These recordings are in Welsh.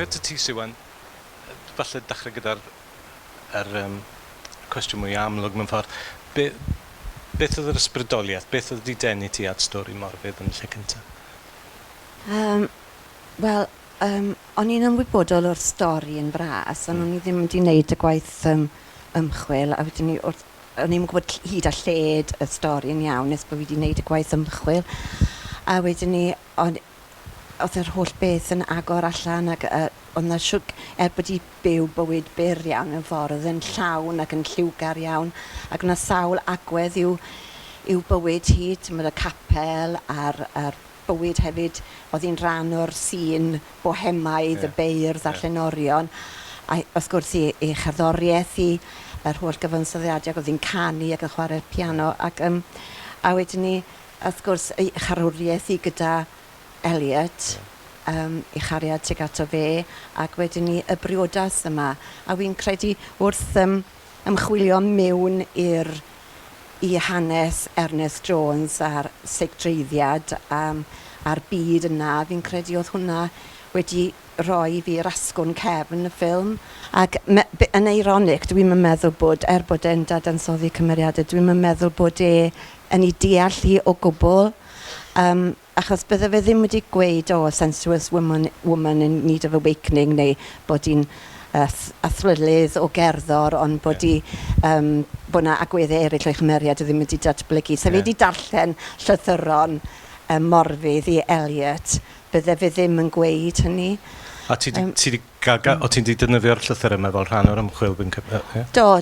Dechrau 'da ti, Siwan. Falle dechrau gyda'r yr, cwestiwn mwy amlwg mewn ffordd. Beth oedd yr ysbrydoliaeth? Beth oedd wedi denu ti at stori Morfudd yn y lle cyntaf? Wel, o'n i'n ymwybodol o'r stori yn fras, ond o'n i ddim wedi wneud y gwaith ymchwil, a wedyn ni wrth, o'n i'm yn gwybod hyd a lled y stori yn iawn nes bod fi wedi wneud y gwaith ymchwil. A wedyn ni, oedd yr holl beth yn agor allan ac oedd 'na shwt, er bod hi byw bywyd byr iawn mewn ffordd, oedd yn llawn ac yn lliwgar iawn, ac oedd 'na sawl agwedd i'w bywyd hi, timod, y capel a'r bywyd hefyd, oedd hi'n rhan o'r sîn bohemaidd, y beirdd a'r llenorion, a wrth gwrs ei cherddoriaeth hi, yr holl gyfansoddiadau, ac oedd hi'n canu ac yn chwarae'r piano, ac a wedyn ni, wrth gwrs, ei charwriaeth hi gyda Elliot, ei chariad tuag ato fe, ac wedyn ni y briodas yma. A wi'n credu wrth ymchwilio mewn i'r i hanes Ernest Jones a'r seicdreiddiad a'r byd yna, fi'n credu oedd hwnna wedi rhoi i fi'r asgwrn cefn y ffilm. Ac yn eironig, dwi'm yn meddwl bod, er bod e'n dadansoddi cymeriadau, dwi'm yn meddwl bod e yn ei deall hi o gwbl. Achos bydde fe ddim wedi gweud, "Oh, a sensuous woman in need of awakening," neu bod hi'n athrylith o gerddor, ond bod hi, bod 'na agweddau eraill o'i chymeriad o ddim wedi datblygu. So fe wedi darllen llythyron Morfudd i Elliot, bydde fe ddim yn gweud hynny. A ti 'di, ti 'di gael, o ti'n 'di defnyddio'r llythyr yma fel rhan o'r ymchwil? Ie? Do,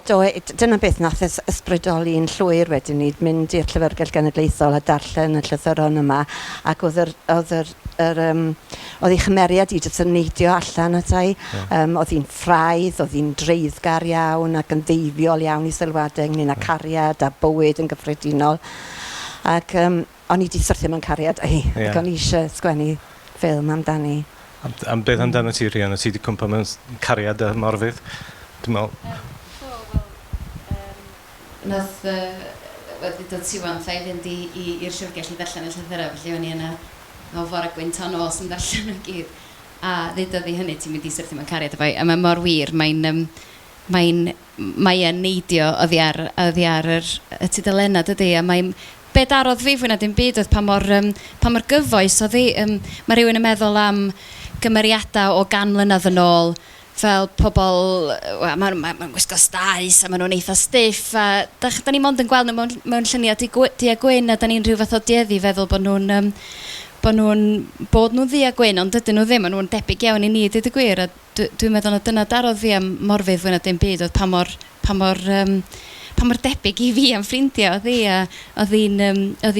dyna beth nath ysbrydoli'n llwyr wedyn ni, mynd i'r Llyfrgell Genedlaethol a darllen y llythyron yma, ac oedd yr, oedd yr, yr, oedd ei chymeriad i jyst yn neidio allan ata i. Oedd hi'n ffraeth, oedd hi'n dreiddgar iawn ac yn ddeifiol iawn i sylwadau ynglyn â cariad a bywyd yn gyffredinol. Ac o'n i 'di syrthio mewn cariad â hi, ac o'n i eisiau sgwennu ffilm amdani. Am beth amdano ti, Rhian? O ti 'di cwmpo mewn cariad â Morfudd? Dwi'n meddwl. Do, wel, nath, wel, ddudodd Siwan wrtha i fynd i'r llyfrgell i ddarllen y llythyrau, felly o'n i yna o fore gwyn tan nos yn darllen nhw i gyd. A ddudodd hi hynny, "Ti'n mynd i syrthio mewn cariad efo hi," a mae mor wir, mae e'n neidio oddi ar y tudalennau, dydy, a mae'n... Be darodd fi fwy na dim byd oedd pa mor gyfoes oedd hi. Mae rhywun yn meddwl am gymeriadau o 100 mlynedd yn ôl, fel pobl, wel, maen ma gwisgo staes a maen nhw'n eitha stiff, a da ni mond yn gweld nhw mewn lluniau du a gwyn, a da ni'n rhyw fath o dueddu i feddwl bod nhw'n ddu a gwyn, ond dydyn nhw ddim, maen nhw'n debyg iawn i ni, dweud y gwir, a dwi'n meddwl na dyna darodd fi am Morfudd fwy na dim byd, oedd pa mor debyg i fi am ffrindiau oedd hi, a oedd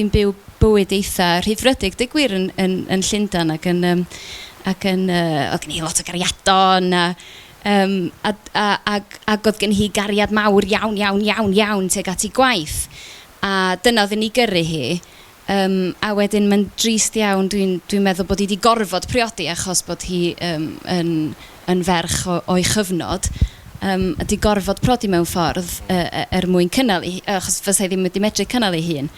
hi'n byw bywyd eitha rhyddfrydig, dweud gwir, yn Llundain ac oedd gen hi lot o gariadon a, ac oedd gen hi gariad mawr iawn, iawn, iawn, iawn tuag at ei gwaith. A dyna oedd yn ei gyrru hi. A wedyn mae'n drist iawn, dwi meddwl bod hi wedi gorfod priodi achos bod hi yn ferch o'i chyfnod. A 'di gorfod prodi mewn ffordd er mwyn cynnal, achos fysa hi ddim wedi medru cynnal ei hun.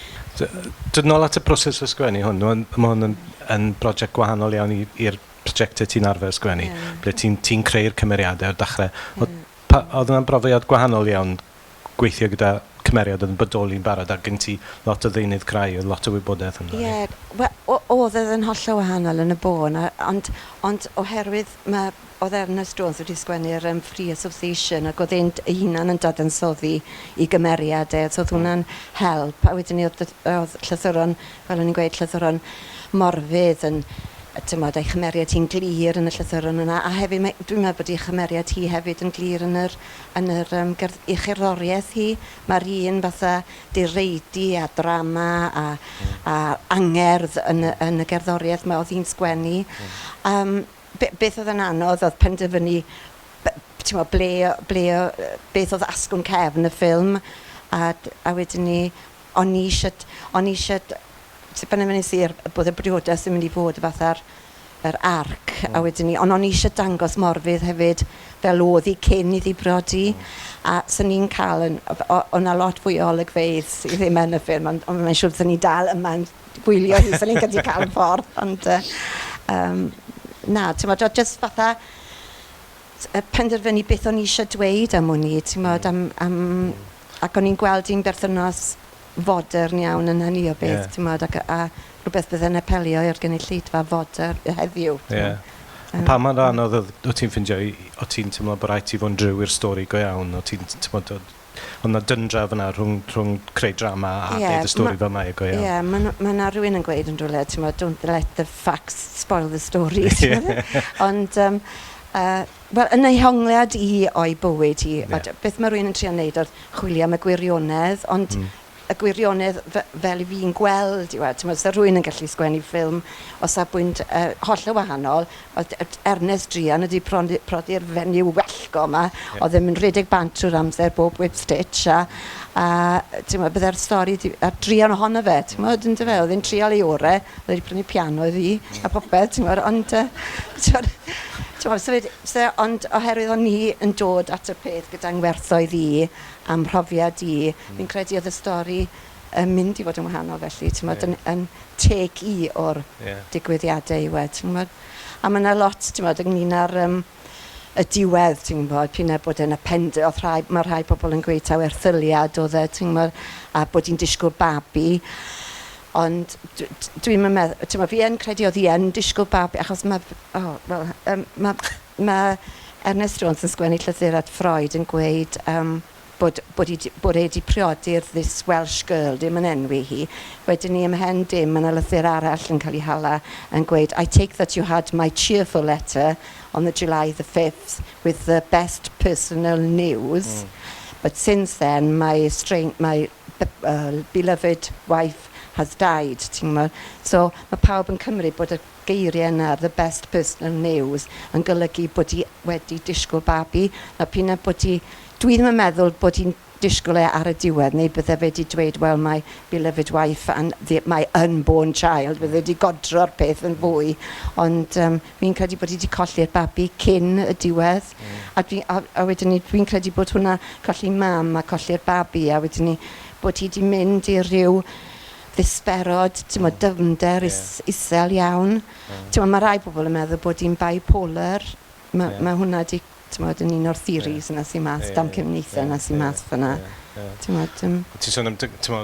Dod nôl at y broses o sgwennu hwn, mae hwn yn brosiect gwahanol iawn i'r prosiectau ti'n arfer sgwennu, ble ti'n ti creu'r cymeriadau o'r dechrau. Oedd yna'n brofiad gwahanol iawn gweithio gyda cymeriad oedd yn bodoli'n barod ac gen ti lot o ddeunydd crai, oedd lot o wybodaeth amdani? Ie, yeah, oedd yn hollol wahanol yn y bôn, ond oherwydd oedd Ernest Jones wedi sgwennu'r Free Association ac oedd e'n ei hunan yn dadansoddi i gymeriadau, so oedd hwnna'n help. A wedyn ni oedd llythyron, fel o'n i'n gweud, llythyron Morfudd yn, ti'mod, ei chymeriad hi'n glir yn y llythyron yna, a hefyd dwi'n meddwl bod ei chymeriad hi hefyd yn glir yn ei cherddoriaeth hi. Mae'r un fatha direidi a drama a angerdd yn y gerddoriaeth mae oedd hi'n sgwennu. Beth oedd yn anodd oedd penderfynu ti'mod, ble, beth oedd asgwrn cefn y ffilm a wedyn ni o'n i eisiau penderfynu sir bod y briodas yn mynd i fod fatha'r yr arc a wedyn ni, ond o'n i eisiau dangos Morfudd hefyd fel oedd hi cyn iddi briodi a sy'n ni'n cael yn, o 'na lot fwy o olygfeydd sydd ddim yn y ffilm, ond mae'n siŵr sy'n ni dal yma'n gwylio hi, sy'n ni'n gallu cael y ffordd, ond na, ti'n bod, jyst fatha Penderfynu beth o'n i eisiau dweud am hwn i, ti'n gwbod, am, ac o'n i'n gweld un berthynas fodern iawn yn hynny o beth, ti'n gwbod, ac, a rhywbeth bydde'n apelio i'r gynulleidfa fodern heddiw. Pa mor anodd oedd o ti'n ffindio, o ti'n teimlo bod rhaid ti fod yn driw i'r stori go iawn, o ti'n teimlo, oedd 'na dyndra fyna rhwng creu drama a deud y stori fel mae e go iawn? Ie, yeah, mae ma 'na rhywun yn gweud yn rhywle, ti'n gwbod, "Don't let the facts spoil the story." Ond, wel, yn ei hongliad i o'i bywyd hi, beth mae rhywun yn trio wneud oedd chwilio am y gwirionedd, ond y gwirionedd fel i fi'n gweld yw e. Ti'n gwbod, sa rhywun yn gallu sgwennu ffilm o safbwynt hollol wahanol, oedd Ernest druan wedi prodi'r fenyw wallgo yma, oedd ddim yn rhedeg bant trwy'r amser bob whip stitch, a ti'n gwbod, bydde'r stori, a druan ohono fe, ti'n gwbod, yndyfe, oedd e'n trial ei orau, oedd wedi prynu piano iddi, a popeth, ti'n gwbod, ond, ti'n gwbod, so, ond oherwydd o'n i yn dod at y peth gyda ngwerthoedd i, am mhrofiad i, fi'n credu oedd y stori yn mynd i fod yn wahanol felly, ti'n gwbod, yn take i o'r digwyddiadau yw e, ti'n gwbod. A mae yna lot, ti'n gwbod, ynglyn â'r y diwedd, ti'n gwybod, p'un ai bod e'n append, oedd rhai, mae rhai pobl yn gweud taw erthyliad oedd e, ti'n gwybod, a bod hi'n disgwyl babi. Ond dwi'n meddwl, ti'n gwybod, fi yn credu oedd hi yn disgwyl babi, achos mae, oh, well, mae Ernest Jones yn sgwennu llythyr at Freud yn gweud bod e wedi priodi'r this Welsh girl, dim yn enwi hi. Wedyn ni ymhen dim, mae yna lythyr arall yn cael ei hala yn gweud, "I take that you had my cheerful letter on the July the 5th with the best personal news. But since then, my beloved wife has died." Ti'n gwybod? So mae pawb yn cymryd bod y geiriau yna, "the best personal news", yn golygu bod hi wedi disgwyl babi. Na p'un ai bod hi, dwi ddim yn meddwl bod hi'n disgwyl e ar y diwedd, neu bydde fe wedi dweud, "Well, my beloved wife and my unborn child", bydde wedi godro'r peth yn fwy. Ond fi'n credu bod hi wedi colli'r babi cyn y diwedd. A wedyn ni, dwi'n credu bod hwnna colli mam a colli'r babi, a wedyn ni bod hi wedi mynd i ryw ddisperod, ti'n mo, dyfnder isel iawn. Ti'n mo, mae rai bobl yn meddwl bod hi'n bipolar. Mae ma hwnna di, ti'n mo, yn un o'r theories yna sy'n mas, damcaniaethau yna sy'n mas fyna. Ti'n mo, Ti'n sôn am, ti'n mo,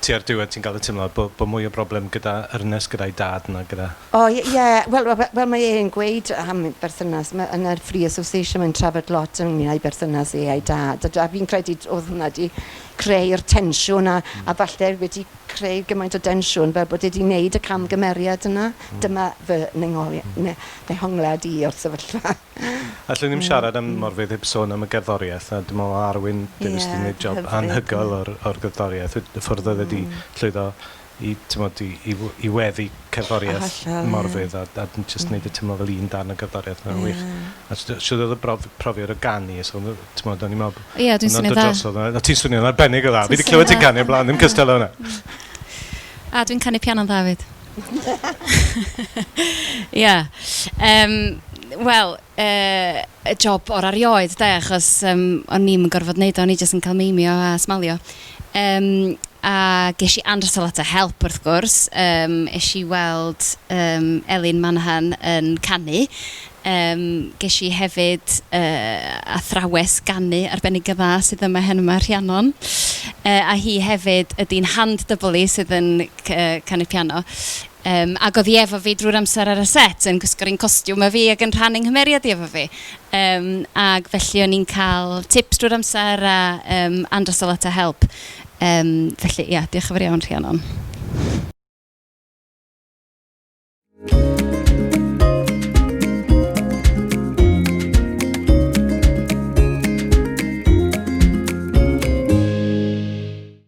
ti ar diwedd ti'n gael y teimlad bod mwy o broblem gyda Ernest gyda'i dad na gyda. O, ie, yeah, wel, mae e'n gweud am berthynas, mae, yn y Free Association mae'n trafod lot ynglyn â'i berthynas e a'i dad. A fi'n credu oedd hwnna wedi creu'r tensiwn a falle wedi creu gymaint o densiwn fel bod e wedi wneud y camgymeriad yna. Dyma fy nehongliad i o'r sefyllfa. Allwn ni'm siarad am Morfudd heb sôn am y gerddoriaeth, a dwi'n meddwl Arwyn Davies wedi gwneud job anhygoel o'r gerddoriaeth, y ffordd oedd wedi llwyddo i, t'mod, i weddu cerddoriaeth Morfudd a just wneud y teimlo fel un darn o gerddoriaeth, mae'n wych. A siwr oedd y profiad o ganu, so t'mod, o'n i'n meddwl Ie, dwi'n hwnna'n swnio dod dda. drosodd. O, ti'n swnio'n arbennig o dda. Fi wedi Ti'n clywed ti'n swnio'n canu o blaen, ddim cystal o hwnna. A dwi'n canu piano'n dda hefyd. Ie. Wel, y job o'r erioed, de, achos o'n i'm yn gorfod wneud o, o'n i jyst yn cael meimio a smalio. A ges i andros o lot o help wrth gwrs. Es i weld Elin Manahan yn canu. Ges i hefyd athrawes ganu arbennig o dda sydd yma hen yma, Rhiannon. A hi hefyd ydy'n hand double i sydd yn canu piano. Ac oedd hi efo fi drwy'r amser ar y set yn gwisgo'r un costiwm â fi ac yn rhannu nghymeriad i efo fi. Ac felly o'n i'n cael tips drwy'r amser a andros o lot o help. Felly, ia, diolch yn fawr iawn, Rhiannon.